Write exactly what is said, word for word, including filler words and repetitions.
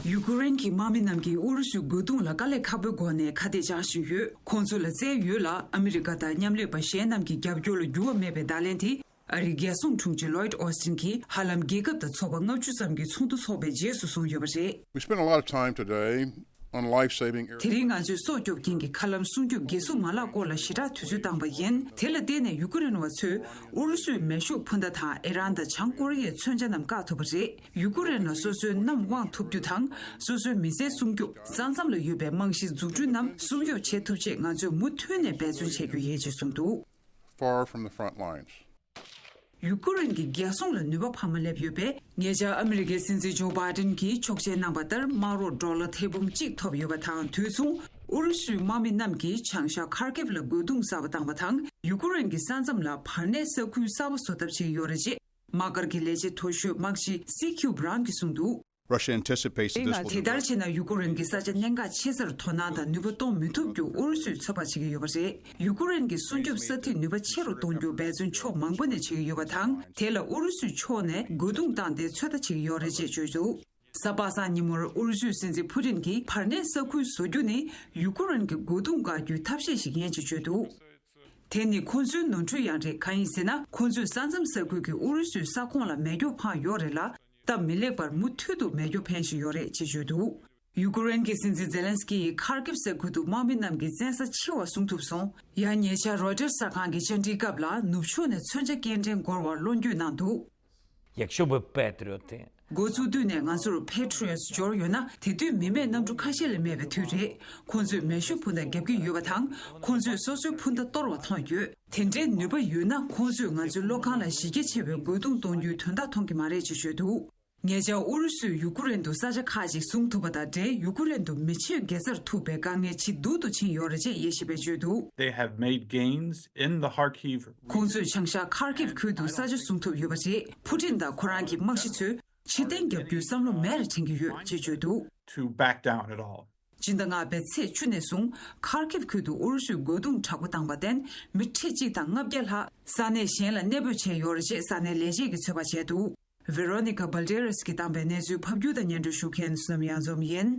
ཡུ་ཀེ་རེན་གྱི་དམག་མི་རྣམས་ཀྱིས་ཨུ་རུ་སུའི་རྒོལ་རྡུང་ལ་དཀའ་ལས་ཁག་པོའི་སྒོ་ནས་ཁ་གཏད་བཅག་བཞིན་ཡོད། ཁོང་ཚོ་ལ་བསྩལ་ཡོད་ལ། ཨ་མི་རི་ཀ་དང་མཉམ་ལས་པ་གཞན་རྣམས་ཀྱི་རྒྱབ་སྐྱོར་ལ་འགྱུར་བ་མེད་པའི་བརྡ་ལན་དེ། ཨ་རིའི་རྒྱལ་སྲུང་དྲུང་ཆེ་ལོའིད་ཨོ་སྟིན་གྱིས་ཧ་ལམ་རྒྱལ་ཁབ་དང་ཚོགས་པ་ལྔ་བཅུ་ཙམ་གྱི་ཚོགས་འདུ་འཚོགས་པའི་རྗེས་སུ་གསུངས་ཡོད་པ་རེད། We spent a lot of time today on life saving air དེ་རིང་ང་ཚོས་སྲོག་སྐྱོབ་མཁན་གྱི་མཁའ་ལམ་སྲུང་སྐྱོབ་འགན་སྲུང་མ་ལག་སྐོར་ལ་ཞེ་དྲག་དུས་ཚོད་བཏང་པ་ཡིན། དེ་ལ་བརྟེན་ནས་ཡུ་ཀེ་རེན་བ་ཚོས་ཨུ་རུ་སུའི་མེ་ཤུགས་འཕུར་མདའ་དང་ཨི་རན་དང་བྱང་ཀོ་རི་ཡའི་མཚོན་ཆ་རྣམས་བཀག་ཐུབ་པ་རེད། ཡུ་ཀེ་རེན་ལ་སོ་སོའི་གནམ་དབང་ཐུབ་རྒྱུ་དང་། སོ་སོའི་མི་ཚེ་སྲུང་སྐྱོབ། ས་མཚམས་ལ་ཡོད་པའི་རྨང་གཞི་འཛུགས་སྐྲུན་རྣམས་སྲུང་སྐྱོབ་བྱེད་ཐུབ་ཆེད་ང་ཚོས་མུ་མཐུད་ནས་འབད་བརྩོན་བྱེད་རྒྱུ་ཡིན་ཅེས་གསུངས་འདུག། Far from the front lines. ཡུ་ཀེ་རེན་གྱི་རྒྱལ་སྲུང་ལ་ནུས་པ་འཕར་མ་སླེབས་ཡོད་པས། ཉེ་ཆར་ཨ་མི་རི་ཀའི་སྲིད་འཛིན་ཇོ་བྷའི་ཏིན་གྱིས་ཆོག་མཆན་གནང་པ་ལྟར་དམག་རོགས་ཌོ་ལར་ཐེར་འབུམ་གཅིག་ཐོབ་ཡོད་པ་དང་། དུས་མཚུངས་ཨུ་རུ་སུའི་དམག་མི་རྣམས་ཀྱིས་བྱང་ཤར་ཁར་ཀིབ་ལ་རྒོལ་རྡུང་གསར་པ་བཏང་བ་དང་། ཡུ་ཀེ་རེན་གྱི་ས་མཚམས་ལ་བར་གནས་ས་ཁུལ་གསར་པ་བཟོ་ཐབས་བྱེད་ཀྱི་ཡོད་རེད་ཅེས། དམག་སྒར་གྱི་ལས་བྱེད་མཐོ་ཤོས་དམག་སྤྱི་སི་ཁྱུ་བྷ་རན་གྱིས་གསུངས་འདུག། Russia anticipates that དེས་ན། དེ་ལྟར་བྱས་ན་ཡུ་ཀེ་རེན་གྱི་ས་ཆ་གནད་འགག་ཆེ་སར་དོ་སྣང་དང་ནུས་པ་གཏོང་མི་ཐུབ་རྒྱུ་ཨུ་རུ་སུས་ཚོད་དཔག་བྱེད་ཀྱི་ཡོད་པ་རེད། ཡུ་ཀེ་རེན་གྱི་སྲུང་སྐྱོབ་ས་ཐིག་ནུས་པ་ཆེ་རུ་གཏོང་རྒྱུར་འབད་བརྩོན་ཕྱོགས་མང་པོ་ནས་བྱེད་ཀྱི་ཡོད་པ་དང་། དེ་ལ་ཨུ་རུ་སུའི་ཕྱོགས་ནས་རྒོལ་རྡུང་བཏང་སྟེ་ཚོད་ལྟ་བྱེད་ཀྱི་ཡོད་རེད་ཅེས་བརྗོད་འདུག། གཟའ་པ་སངས་ཉིན་མོར་ཨུ་རུ་སུའི་སྲིད་འཛིན་ཕུ་ཏིན་གྱིས་བར་གནས་ས་ཁུལ་བཟོ་རྒྱུ་ནི་ཡུ་ཀེ་རེན་གྱི་རྒོལ་རྡུང་བཀག་རྒྱུའི་ཐབས་ཤེས་ཤིག་ཡིན་ཅེས་བརྗོད་འདུག། དེ་ནི་ཁོང་ཚོའི་ནོར་འཁྲུལ་ཡང་རེད། གང་ཡིན་ཟེར་ན། ཁོང་ཚོས་ས་མཚམས་ས་ཁུལ་གྱི་ཨུ་རུ་སུའི་ས་ཁོངས་ལ་མེ་སྒྱོགས་འཕངས་ཡོད་རེད་ལ། སྟབས་མི་ལེགས་པར་མུ་མཐུད་དུ་མེ་སྒྱོགས་འཕེན་བཞིན་ཡོད་རེད་ཅེས་བརྗོད་འདུག། ཡུ་ཀེ་རེན་གྱི་སྲིད་འཛིན་ཛེ་ལན་སི་ཀི་ཡིས་ཁར་ཀིབ་ས་ཁུལ་དུ་དམག་མི་རྣམས་ཀྱི་བཙན་ས་ཆེ་བ་བཟུང་ཐུབ་སོང་། ཡང་ཉེ་ཆར་རོའི་ཊར་གསར་ཁང་གི་བཅར་འདྲིའི་སྐབས་ལ་ནུབ་ཕྱོགས་ནས་མཚོན་ཆ་སྐྱེལ་འདྲེན་འགོར་བར་བློ་འགྱོད་གནང་འདུག། Якщо би Петріоти. འགོ་བཙུགས་དུས་ནས་ང་ཚོར་Patriots་འབྱོར་ཡོད་ན། དེ་དུས་མི་མེད་གནམ་གྲུ་ཁ་ཤས་ལས་མེད་པའི་དུས་རེད། ཁོང་ཚོས་མེ་ཤུགས་འཕུར་མདའ་བརྒྱབ་ཀྱི་ཡོད་པ་དང་། ཁོང་ཚོས་སོ་སོའི་འཕུར་མདའ་གཏོར་བ་མཐོང་ཡོད། དེ་འདྲའི་ནུས་པ་ཡོད་ན། ཁོང་ཚོས་ང་ཚོའི་གློག་ཁང་ལ་གཞི་རྒྱ་ཆེ་བའི་རྒོལ་རྡུང་གཏོང་རྒྱུའི་དོན་དག་མཐོང་གི་མ་རེད་ཅེས་བརྗོད་འདུག། ཉེ་ཆར་ཨུ་རུ་སུས་ཡུ་ཀེ་རེན་དུ་ས་ཆ་ཁག་ཅིག་བཟུང་ཐུབ་པ་དང་འབྲེལ། ཡུ་ཀེ་རེན་དུ་མི་ཆོས་དགེ་རྩར་ཐུག་པའི་དཀའ་ངལ་ཇེ་སྡུག་ཏུ་ཕྱིན་ཡོད་རེད་ཅེས་དབྱེ་ཞིབ་པས་བརྗོད་འདུག། They have made gains in the Kharkiv. ཁོང་ཚོས་བྱང་ཤར་ཁར་ཀིབ་ཁུལ་དུ་ས་ཆ་བཟུང་ཐུབ་ཡོད་པ་རེད། ཕུ་ཏིན་དང་ཁོ་རང་གི་དམག་སྤྱི་ཚོས་ཕྱིར་འཐེན་བརྒྱབ་རྒྱུའི་བསམ་བློ་མེད་པ་དྲན་གྱི་ཡོད་ཅེས་བརྗོད་འདུག། To back down at all. སྤྱི་ཟླ་ལྔ་པའི་ཚེས་བཅུ་ནས་བཟུང་ཁར་ཀིབ་ཁུལ་དུ་ཨུ་རུ་སུས་རྒོལ་རྡུང་དྲག་པོ་བཏང་བར་བརྟེན། མི་ཁྲི་གཅིག་དང་ལྔ་བརྒྱ་ལྷག་ས་གནས་གཞན་ལ་གནས་སྤོས་བྱས་ཡོད་རེད་ཅེས་ས་གནས་ལས་བྱེད་ཀྱིས་ཚོད་དཔག་བྱས་འདུག། Veronica Balderas གིས་བཏང་པའི་གནས་ཚུལ་ཕབ་སྒྱུར་དང་སྙན་སྒྲོན་ཞུ་མཁན་བསོད་ནམས་གཡང་འཛོམས་ཡིན།